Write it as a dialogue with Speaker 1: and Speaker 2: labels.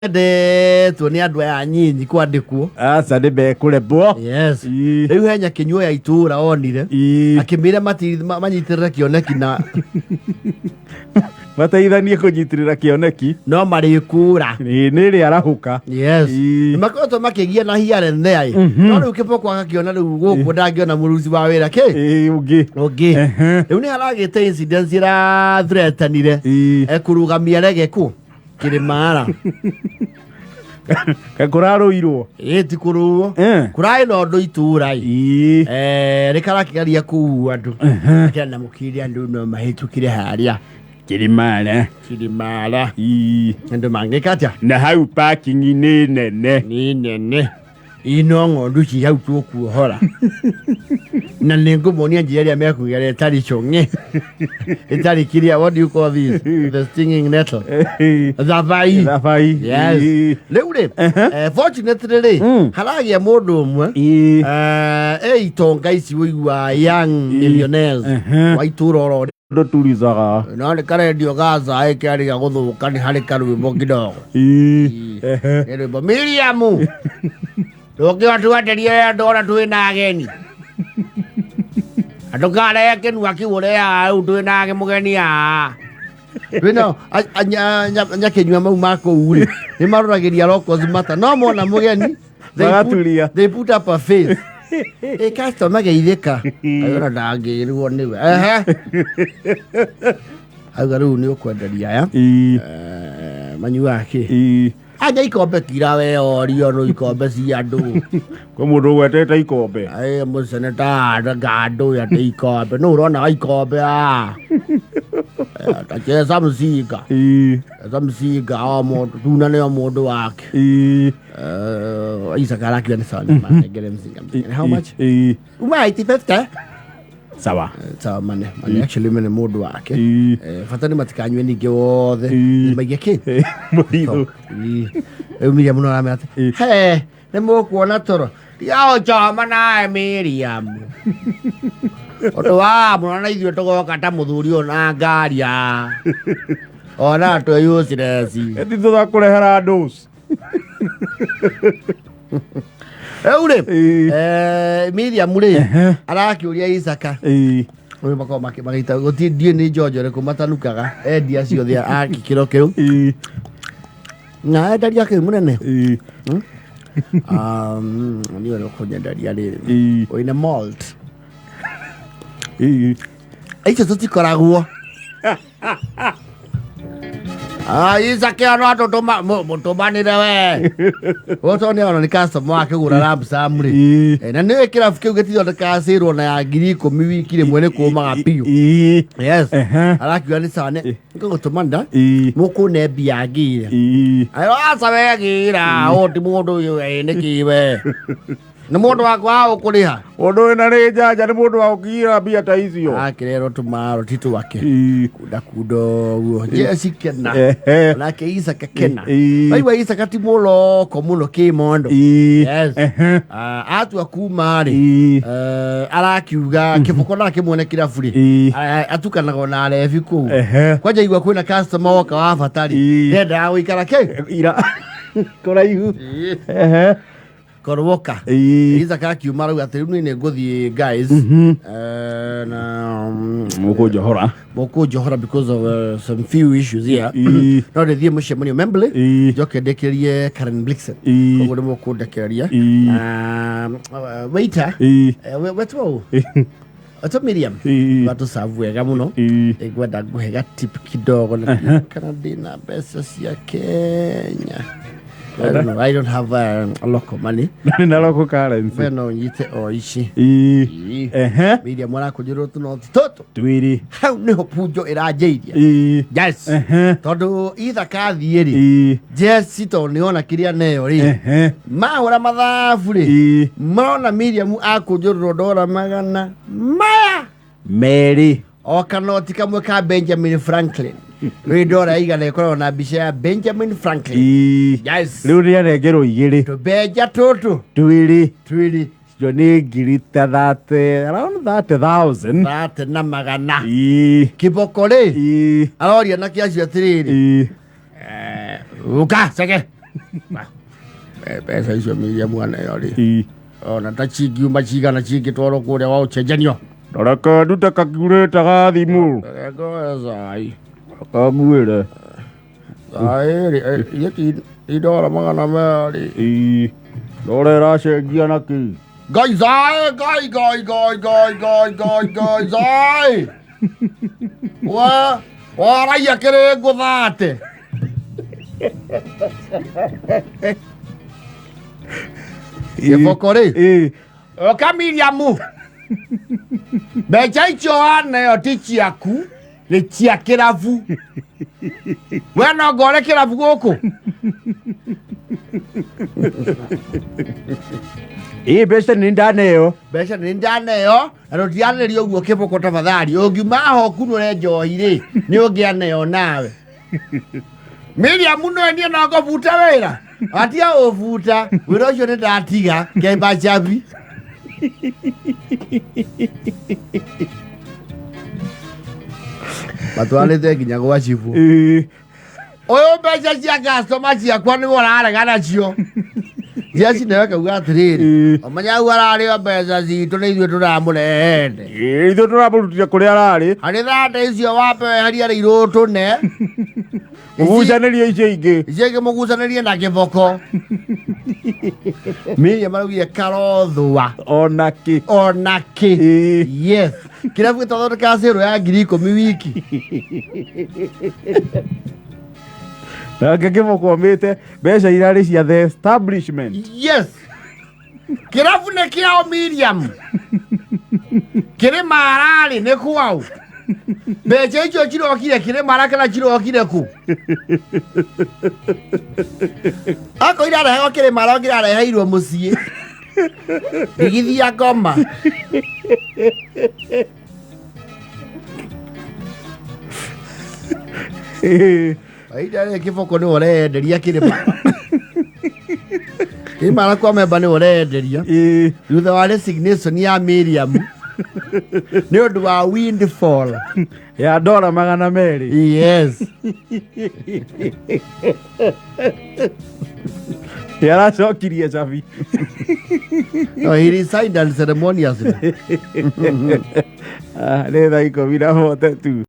Speaker 1: Endetwo nĩ andũ aya nyinyi kwandĩkwo.
Speaker 2: Aca, nĩ mekũremwo.
Speaker 1: Yes.
Speaker 2: Ii.
Speaker 1: Rĩu he nyakĩnyuo ya itũũra onire.
Speaker 2: Ii.
Speaker 1: Akĩmĩra manyitĩrĩre kĩoneki na
Speaker 2: Mateithanie kũnyitĩrĩra kĩoneki.
Speaker 1: No marĩkũra.
Speaker 2: Ĩ, nĩ ĩrĩ arahũka.
Speaker 1: Yes.
Speaker 2: Ii.
Speaker 1: Makoretwo makĩgia na here and there. No rĩu kĩboko agakĩona rĩu gũkũ ndangĩona mũruti wa wĩra kĩ
Speaker 2: Ĩ, ũngĩ.
Speaker 1: Ũngĩ. Rĩu nĩ haragĩte incidents irathreatanire. Ekũrũgamia rege kũ Kĩrĩmara.
Speaker 2: Kũrarũirwo.
Speaker 1: Ĩ, ti kũrũo. Kũrarĩ na ũndũ itũũra ĩ. Rĩkarakĩgeria kũu andũ akĩra na mũkire andũ no mahĩtũkire harĩa
Speaker 2: Kĩrĩmara.
Speaker 1: Kĩrĩmara.
Speaker 2: Ii.
Speaker 1: Andũ mangĩka atĩa?
Speaker 2: Na hau parking nĩ nene.
Speaker 1: Nĩ nene ino ng'ondu ci hau tũkuohora na nĩ ngũmonia njĩra ĩrĩa mekũgera ĩtarĩ cong'e, ĩtarĩ kĩrĩa, what do you call this, the stinging nettle, thabai.
Speaker 2: Thabai.
Speaker 1: Yes. Rĩu rĩ, fortunately rĩ, haragĩa mũndũ ũmwe ĩ itonga ici ũigua young millionaires wa itũũra oro
Speaker 2: Ndũturizaga.
Speaker 1: No nĩ karendio ga caĩ kĩarĩ gĩa gũthũka, nĩ harĩ karwĩmbo kidogo.
Speaker 2: Ii. Ehe.
Speaker 1: Nĩ rwĩmbo Miriamu ndũngĩona twenderie andũ ona twĩ na ageni, andũ karehe kĩnua kĩu ũrĩa rĩu twĩ na mũgeni aa twĩna nyakĩnyua mau ma kũu rĩ, nĩ maroragĩria locals mata no mona mũgeni they put-
Speaker 2: Magaturia.
Speaker 1: They put up a face. Ĩ, customer geithĩka kayona ndangĩrwo nĩwe. Ehe, auga rĩu nĩ ũkwenderia aya.
Speaker 2: Ii.
Speaker 1: Manyuaga kĩ?
Speaker 2: Ii.
Speaker 1: Anja ikombe kira we orio no ikombe cia andũ.
Speaker 2: Kwĩ mũndũ ũgwetete ikombe.
Speaker 1: Ĩ, mũseneta ngandũ atĩ ikombe nũ ũrona ikombe a tacheza mzinga. Cheza mzinga o mũndũ tuna nĩo mũndũ wake. Isaac arakiuga nĩ sawa, nĩmanengere mzinga mzinga. How much?
Speaker 2: Ii.
Speaker 1: Uma 850.
Speaker 2: Sawa.
Speaker 1: Sawa, mane mane actually mene mũndũ wake. Bata nĩ matikanyue ningĩ wothe. Maige kĩ.
Speaker 2: Mũthithũ.
Speaker 1: Rĩu Miriam no aramera atĩ he nĩ mũkuona toro tigaũchoma nawe Miriam ũndũ wa mũno na ithuĩ tũgoka ta mũthuri ũyũ na ngari a ona twĩ useless.
Speaker 2: Ĩti tũgakũrehera ndũci.
Speaker 1: Rĩu rĩ, Miriam rĩ, arakĩũria Isaka. Rĩu makoragwo magĩita gũtirĩ, ndiũĩ nĩ njonjo ĩrĩkũ matanukaga endia acio othe a gĩkĩro kĩu na endaria kĩu mũnene. Niĩ ũrĩa ũkũnyenderia rĩrĩ wĩna malt. Icio tũtikoragwo. Ah, Isaac ano atũtũma mũtũmanĩre we ũto nĩ ona nĩ customer akĩgũra lamsam rĩ. Na nĩ kĩrabu kĩu gĩtithondekaga sale ona ya 10,000 wiki rĩmwe nĩ kũmaga biũ. Yes. Arakiuga nĩ sawa, nĩ ngũgũtũmanĩra mũkũne mbia ngire. Ayo aca wegĩra ũũ ti mũndũ ũyũ nĩkĩ we nĩ mũndũ wakwa wa ũkũrĩha.
Speaker 2: Mũndũ wĩna rĩ njanja nĩ mũndũ wa gũkinyĩra mbia ta icio.
Speaker 1: Akĩrerwo tũmaro ti twake. Kunda kunda ũguo Jesi kena. Nake Isaka kena. Waigua Isaka ti mũroko mũno kĩmondo. Yes. Ah, atua kuma rĩ, arakiuga kĩboko nake mwene kĩrabu rĩ, atukanaga ona arebi kũu. Kwanja igua kwĩna customer woka wa bata rĩ, ndendaga gũikara kĩ
Speaker 2: ira kũraihu.
Speaker 1: Korwoka. Isaka akiuma rau atĩ rĩu niĩ nĩ ngũthiĩ guys. Na
Speaker 2: Mũkũnjohora.
Speaker 1: Mũkũnjohora because of some few issues here. No ndĩthiĩ mũcemanio Membley, njoke ndĩkĩrie Karen Blixen. Koguo nĩ mũkũndekereria. Na waiter, wetwo ũ? Wetwo Miriam. Watũcabu wega mũno. Ngwenda ngũhe ga tip kidogo na kana ndĩna mbeca cia Kenya. I don't know. I don't have a local money.
Speaker 2: Nĩ na local currency.
Speaker 1: We no nyite o ici.
Speaker 2: Ii.
Speaker 1: Miriam arakũnjĩrwo tũnoti tũtũ.
Speaker 2: Twĩrĩ.
Speaker 1: Hau nĩho punjo ĩranjĩirie. Yes. Tondũ Ithaka athiĩ rĩ, Jesi tondũ nĩona kĩrĩa neyo rĩ, mahũra mathabu rĩ, marona Miriam akũnjũrĩrwo ndora magana maya
Speaker 2: merĩ.
Speaker 1: O kanoti kamwe ka Benjamin Franklin rĩ, ndora 100 ĩkoragwo na mbica ya Benjamin Franklin. Yes.
Speaker 2: Rĩu nĩ anengerwo igĩrĩ.
Speaker 1: Tũbenja tũtũ
Speaker 2: twĩrĩ.
Speaker 1: Twĩrĩ.
Speaker 2: Icio nĩ ngiri ta 30, around 30,000.
Speaker 1: 30 na magana. Kĩboko rĩ, aroria na kĩacio atĩrĩrĩ, ũka cege. Mbeca icio Miriam aneo rĩ,
Speaker 2: Ii.
Speaker 1: ona ta cingiuma cigana cingĩtwarwo kũrĩa wa ũcenjanio.
Speaker 2: Reke ndute kakurĩte ga thimũ.
Speaker 1: Reke cai.
Speaker 2: Kanguĩre.
Speaker 1: Cai rĩ, ithe ti ndora 200.
Speaker 2: Ii. Ndora ĩracenjia na kĩ?
Speaker 1: Ngai cai, ngai ngai ngai ngai ngai ngai ngai cai. Wa waraia kĩrĩ ngũthate. Gĩboko rĩ.
Speaker 2: Ii.
Speaker 1: Oka Miriam. Mbeca icio waneo ti ciaku, nĩ cia kĩrabu. We no ngore kĩrabu gũkũ.
Speaker 2: Ii mbeca nĩ ndaneo.
Speaker 1: Mbeca nĩ ndaneo na tũtiranĩria ũguo kĩboko tafadhali. Ũngiuma ho kunũre njohi rĩ, nĩ ũngĩaneo nawe. Miriam no niĩ no ngũbuta wĩra. Atia ũbuta, wĩra ũcio nĩ ndatiga, kemba chabi. Matwarĩte nginya gwa cibũ.
Speaker 2: Ii.
Speaker 1: Ũyũ mbeca cia customer ciakwa nĩwe ũrarega nacio. Jeci nawe akauga atĩrĩrĩ,
Speaker 2: Ii.
Speaker 1: ũmenya hau ararĩo mbeca citũ nĩ ithuĩ tũramũrehete.
Speaker 2: Ii, ithuĩ tũramũrutire kũrĩa ararĩ.
Speaker 1: Harĩ thanda icio wambe weherie rĩ irũtũne.
Speaker 2: Mũgucanĩrie icio ingĩ.
Speaker 1: Icio ingĩ mũgucanĩrie na kĩboko. Miriam araugire karothua
Speaker 2: Ona kĩ.
Speaker 1: ona kĩ.
Speaker 2: Ii.
Speaker 1: Yes. Kĩrabu gĩtathondekaga cĩrũ ya 10,000 wiki.
Speaker 2: Nake kĩboko omĩte mbeca irarĩ cia the establishment.
Speaker 1: Yes. Kĩrabu nĩ kĩao Miriam. Kĩrĩ mararĩ nĩ kwao. Mbeca icio cirokire kĩrĩ mara kana cirokire kũ? Akorwo irarehagwo kĩrĩ mara ũngĩ irareheirwo mũciĩ. Ndigithia ngoma.
Speaker 2: Ii.
Speaker 1: Ihinda rĩrĩ kĩboko nĩwe ũreyenderia kĩrĩma. Kĩrĩma kwa memba nĩwe ũreyenderia.
Speaker 2: Ii.
Speaker 1: Thutha wa resignation ya Miriam nĩ ũndũ wa windfall.
Speaker 2: Ya ndora 200.
Speaker 1: Yes.
Speaker 2: Nĩ aracokirie cabi.
Speaker 1: No, he resigned unceremoniously.
Speaker 2: Ah, nĩ thaa 10 na 42.